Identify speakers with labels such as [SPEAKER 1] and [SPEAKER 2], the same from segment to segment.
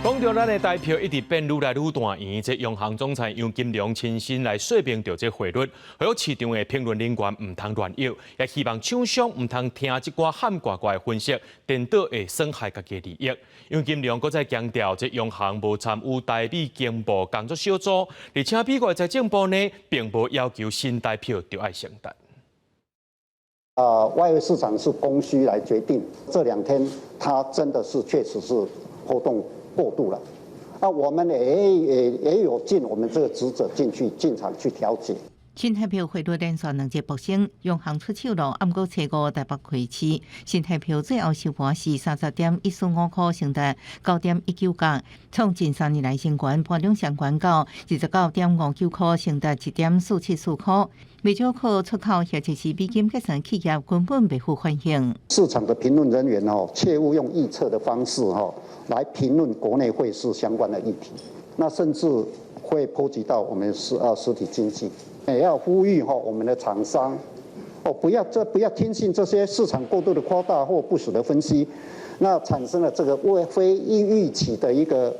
[SPEAKER 1] 講著咱的台票一直變愈來愈大圓，這央行總裁楊金龍親身來說明著這匯率，呼籲市場的評論人員毋通亂臆，也希望廠商毋通聽這寡喊掛掛的分析，顛倒會損害家己的利益。楊金龍閣再強調，這央行無參與台美經貿工作小組，而且美國財政部呢，並無要求新台票著愛聖誕。
[SPEAKER 2] 啊，外匯市場是供需來決定，這兩天它真的是確實是波動過度了，那我們也有盡我們這個職責進去進場去調節。
[SPEAKER 3] 新台票匯率連續兩日飆升，央行出手囉，毋過初五台北開市，新台票最後收盤是30.145塊，成達9.19角，創近3年來新高，盤中上懸到29.59塊，成達1.474塊。未少靠出口或者是美金結算企業根本袂赴反應。
[SPEAKER 2] 市場的評論人員哦，切勿用預測的方式哈來評論國內匯市相關的議題，那甚至會波及到我們實體經濟。也要呼籲哈我們的廠商哦，不要聽信這些市場過度的誇大或不實的分析，那產生了這個非預期的一個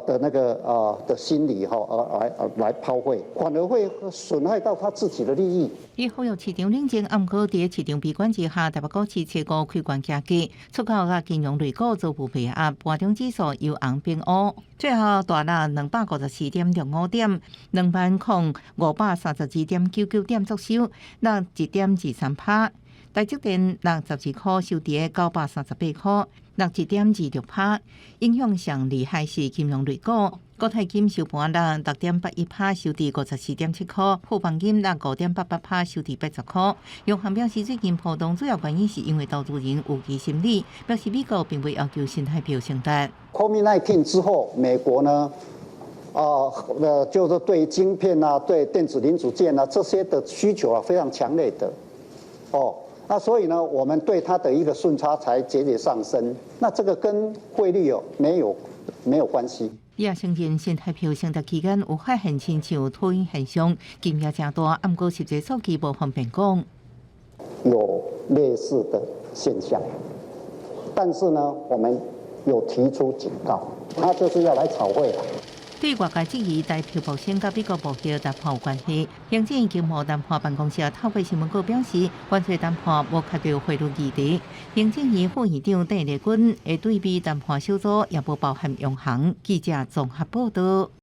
[SPEAKER 2] 的那個的心理哈，而來拋匯，反而會損害到他自己的利益。
[SPEAKER 3] 伊呼籲市場冷靜，毋過佇市場悲觀之下，台北股市初五開懸行低，出口佮金融類股逐步被壓，盤中指數由紅變烏，最後大落254.65點，20,532.99點作收，落1.23趴。台積電落12塊，收佇938塊，落1.26趴。影響上厲害是金融類股，國泰金收盤落6.81趴，收佇54.7塊；富邦金落5.88趴，收佇80塊。央行表示，最近波動主要原因是因為投資人預期心理，表示美國並未要求新台票承擔。
[SPEAKER 2] COVID-19 之後，美國呢，就是對晶片啊、對電子零組件啊這些的需求啊非常強烈的，哦。那所以呢，我們對它的一個順差才節節上升。那這個跟匯率有沒有關係？
[SPEAKER 3] 伊也承認新台票成立期間有發現親像拖影現象，金額誠大，毋過實際數據無方便講。
[SPEAKER 2] 有類似的現象，但是呢，我們有提出警告，他就是要來炒匯。
[SPEAKER 3] 對外界質疑台票飆升佮美國貿易談判有關係，行政院經貿談判辦公室透過新聞稿表示，關稅談判無涉及匯率議題。行政院副院長鄧麗君的對美談判小組也無包含央行。記者綜合報道。